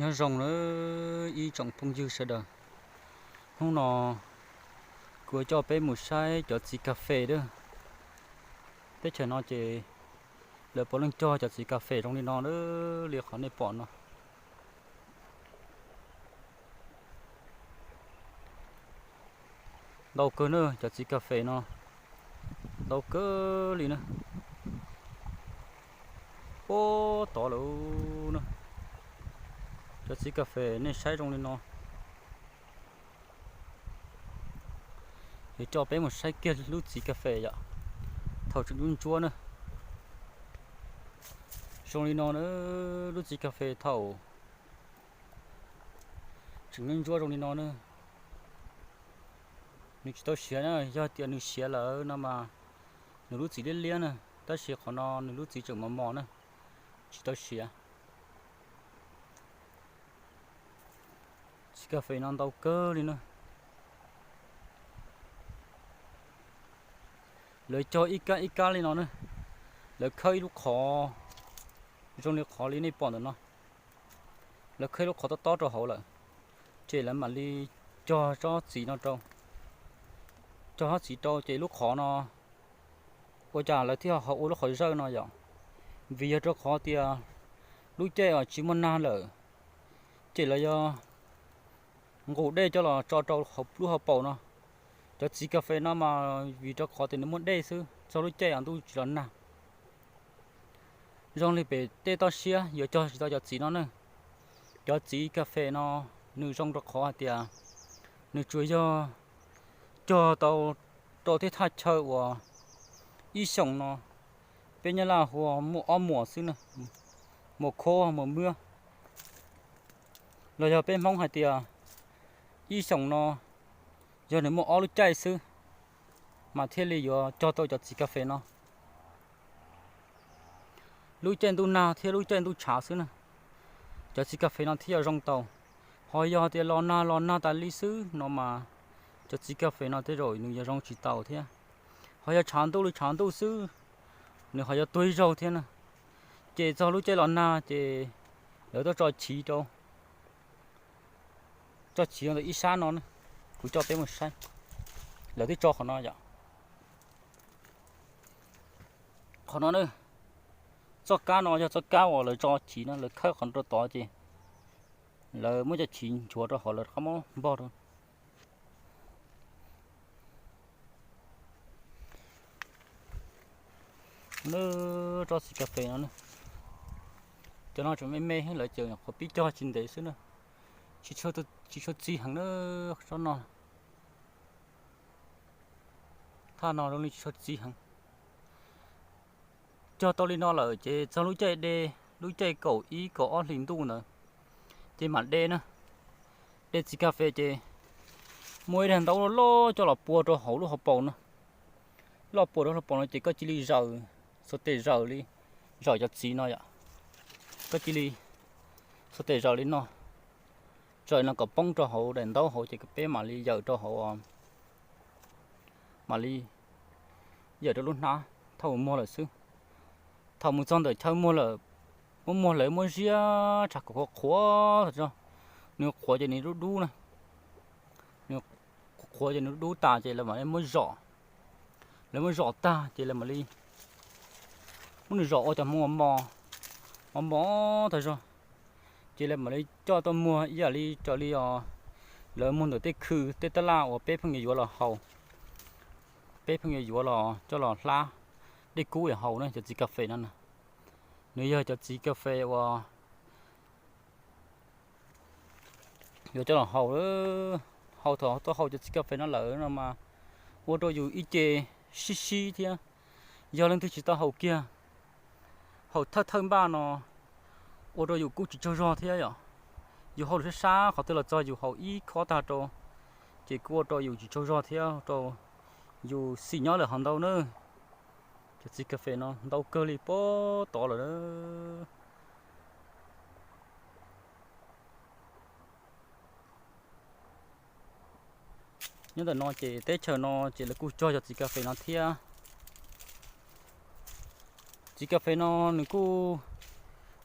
Nyob zoo nawb ib tsoom phooj ywg sawv daws, hnub no kuv coj peb mus saib cov txiv kas fes a. Teb chaws no ces lawv puav leej cog cov txiv kas fes zoo li no, li qhov nej pom no. Ntau kawg na, cov txiv kas fes no ntau kawg li na. Puag tod lawm na, cov txiv kas fes nej saib zoo li no. Yuav coj peb mus saib kiag lub txiv kas fes yom, thaum tseem ntsuab ntsuab na. Zoo li no na, lub txiv kas fes thaum tseem ntsuab ntsuab zoo li no na. Nws tsis tau siav na, yog tias nws siav lawm no mas nws lub txiv liab liab na, tab sis qhov no nws lub txiv tseem mos mos na, tsis tau siav. Txiv kas fes no ntau kawg li na. Lawv cog ib kab ib kab li no na. Lawv khawb ib lub qhov zoo li qhov li nej pom ntawm no. Lawv khawb ib lub qhov tob tob rau hauv lawm, ces lawv mam li cog tsob txiv no rau. Cog tsob txiv rau ces lub qhov no ua cas lawv thiaj ho ua lub qhov zawj no yom? Vim yog rau qhov tias lub caij uas tsis muaj nag lawm, ces lawv yog nqus dej coj los tso rau hauv lub hauv paus no. Cov txiv kas fes no mas vim rau qhov tias nws muaj dej xwb, txog lub caij uas ntuj tsis los nag, zoo li pem tej toj siab yuav cog tsis tau cov txiv no na. Cov txiv kas fes no nws zoo rau qhov hais tias nws tsuas yog cog tau rau tej thaj chaw uas ib xyoos no peb Nyab Laj hu ua muaj ob muam xwb na, muam khob muam muab, los yog peb Hmoob hais tias ib xyoos no yog nws muaj ob lub caij xwb mas thiaj li yuav cog tau cov txiv kas fes no. Lub caij ntuj nag thiab lub caij ntuj tshav xwb na, cov txiv kas fes no thiaj yuav zoo tau. Ho yog tias los nag los nag tas li xwb no mas cov txiv kas fes no tej zaum nws yuav zoo tsis tau thiab. Ho yog tshav ntuj li tshav ntuj xwb, nws ho yuav tuag ib zaug thiab na. Ces txog lub caij los nag ces lawv tuaj tso chiv rau, tso chiv rau ntawm ib sab no na. Kuv coj peb mus saib, lawv twb tso qhov no yom. Qhov no na, txoj kab no yog txoj kab uas lawv tso chiv no, lawv khawb qhov rau tod ces lawv muab cov chiv nchuav rau hauv lawv rov qab muab npog rau. Lub tsob txiv kas fes no, cov no tseem me me, lawv ces nyuam qhuav pib cog tsis ntev xwb na, tsis tshua txiv heev na. Tsob no, thaj no zoo li tsis tshua txiv heev. Cog tau li no lawm ces txog lub caij de, lub caij kaum ib kaum ob hlis ntuj ntawd ces mam de na. De txiv kas fes ces muaj ib daim ntaub loj loj coj los pua rau hauv lub hauv paus no. Loj pua rau hauv paus no ces koj cia li zaws, xuas tes zaws li, zaws cov txiv no yom. Koj cia li xuas tes zaws li no, zaws no kom poob rau hauv daim ntaub hauv ces peb mam li yawm rau hauv, mam li yawm rau lub hnab. Thaum mus muag lawm xwb, thaum mus txog ntawm chaw muag lawm, muab muag lawv muab ziab tshav kom qhuav qhuav tag zog, nws qhuav ces nws dub dub na, nws qhuav ces nws dub dub tas ces lawv mam li muab zom. Lawv muab zom tag ces lawv mam li muab nws zom ua cov hmoov mos mos, mos mos tag zog, ces lawv mam li coj tuaj muag ib yam li raws li os, lawv muag ntawm tej khw tej tab laj uas peb pheej yuav yuav los haus, peb pheej yuav yuav los coj los hlab dej kub haus na, cov txiv kas fes no na. Nws yog cov txiv kas fes uas yuav coj los haus. Haus, thaum tuaj haus cov txiv kas fes no lawm no mas ua rau yus ib ce sib sib thiab. Yog leej twg tsis tau haus kiag, haus thawj thawj npaj no ua rau yus kuj tsis tsaug zog thiab yom. Yus haus lawm sab sab qhov twg los txog yus haus ib khob tag rau, ces kuj ua rau yus tsis tsaug zog thiab rau yus xim nyob lawm hov ntau na. Cov txiv kas fes no ntau kawg li puag tod lawm. Nyob ntawm no ces teb chaws no ces lawv kuj cog cov txiv kas fes no thiab. Txiv kas fes no nws kuj,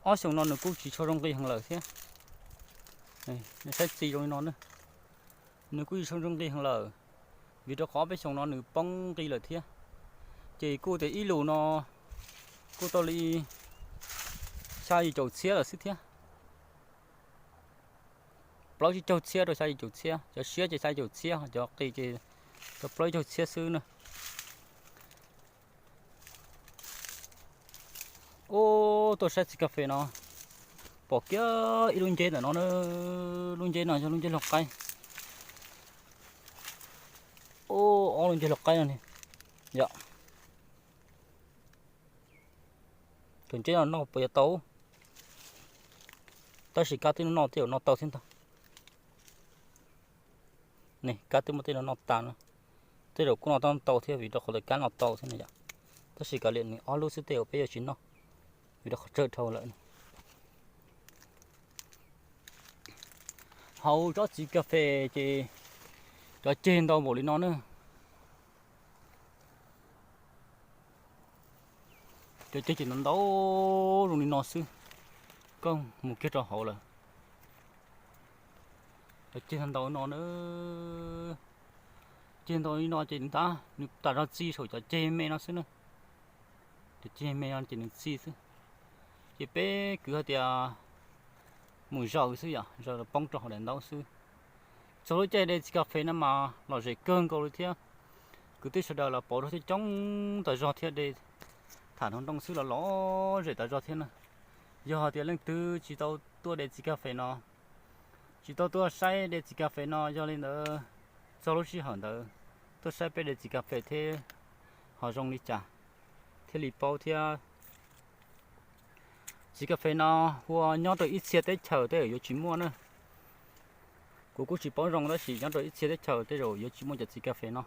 ob xyoos no nws kuj tsis tshua zoo nqi heev lawm thiab. Nej saib txiv zoo li no na, nws kuj zoo zoo nqi heev lawm, vim rau qhov peb xyoo no nws poob nqi lawm thiab. Ces kuj tias ib lus no kuj tau li xya yim caum txhiab lawm xwb thiab. Plaub tsib caug txhiab rau xya yim caum txhiab, cov siab ces xya yim caum txiab, cov qis ces rau plaub ib caug txhiab xwb na. Ub, tuaj saib txiv kas fes no, pom kiag ib lub nceb ntawm no, lub nceb no yog lub nceb laug qaib. Ub, ob lub nceb laug qaib no ne. Yog tus nceb no noj puas yuav tau? Tab sis kab twb noj, tej zaum noj tau thiab ntag. Ne, kab twb muab tej no noj tas no, tej zaum kuj noj tau thiab vim rau qhov tias kab noj tau thiab no yom. Tab sis kav liam nws ob lub xwb, tej zaum peb yuav tsis noj vim rau qhov tsawg dhau lawm. Hauv tsob txiv kas fes ces cov ceg ntau npaum li no na. Cov ceg ces ntau ntau zoo li no xwb, koj mus kiag rau hauv lawm. Cov ceg ntau no na, ceg ntau li no ces nws tab, nws tas zog txi saum cov ceg me no xwb na. Cov ceg me no ces nws txi xwb. Ces peb kwv hais tias mus zaws xwb yom, zaws los poob rau hauv daim ntaub xwb. Txog lub caij de txiv kas fes no mas lom zem kawg nkaus li thiab. Kwv tij sawv daws los pauv rau thiab coob tas zog thiab, de tham nroo nroo xwb los lom zem tas zog thiab na. Yog hais tias leej twg tsis tau tuaj de txiv kas fes no, tsis tau tuaj saib de txiv kas fes no, yog li ntawd txog lub sij hawm ntawd tuaj saib peb de txiv kas fes thiab ho zoo li cas thiaj li paub thiab. Txiv kas fes no hu ua nyob rau ib txhia teb chaws tej zaum yuav tsis muaj na. Kuv kuj tsis paub zoo tab sis nyob rau ib txhia teb chaws tej zaum yuav tsis muaj cov txiv kas fes no.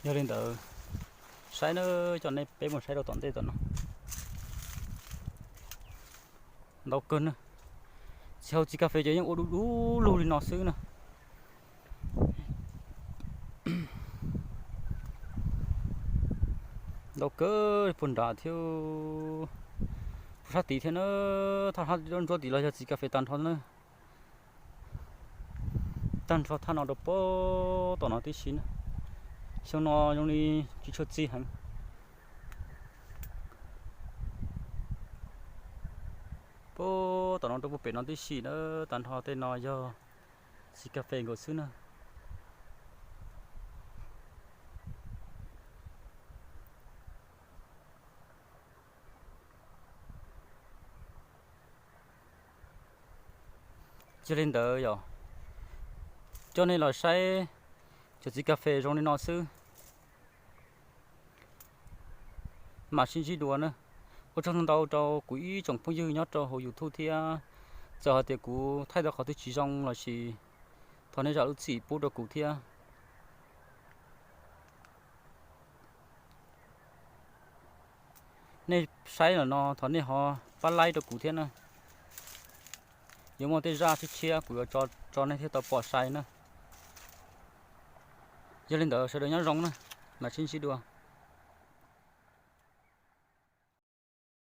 Yog li ntawd, saib na, coj nej peb mus saib rau tom ntej tom no. Ntau kawg na. Txiv hau txiv kas fes ces yeej ua du du lug li no xwb na. Ntau kawg puag nrad thiab, puag sab tid thiab na. Thaj ntsuab tid los yog txiv kas fes tag nrho na. Tag nrho thaj no rau puag tom no tib si na. Xyoo no zoo li tsis tshua txi heev. Puag tom no rau puag pem no tib si na, tag nrho tej no yog txiv kas fes nkaus xwb na. Yog li ntawd yog coj nej los saib cov txiv kas fes zoo li no xwb, mam sib ntsib dua na. Ua tsaug ntau rau kuv ib tsoom phooj ywg nyob rau hauv YouTube thiab. Txawm hais tias kuv thaij tau qhov twg tsis zoo los sis thov nej zam lub txim pub rau kuv thiab. Nej saib los no thov nej ho pab like rau kuv thiab na. Yuav muaj tej zaj tshiab tshiab kuv yuav tso nej thiaj tau pom sai na. Yog li ntawd sawv daws nyob zoo na, mam sib ntsib dua.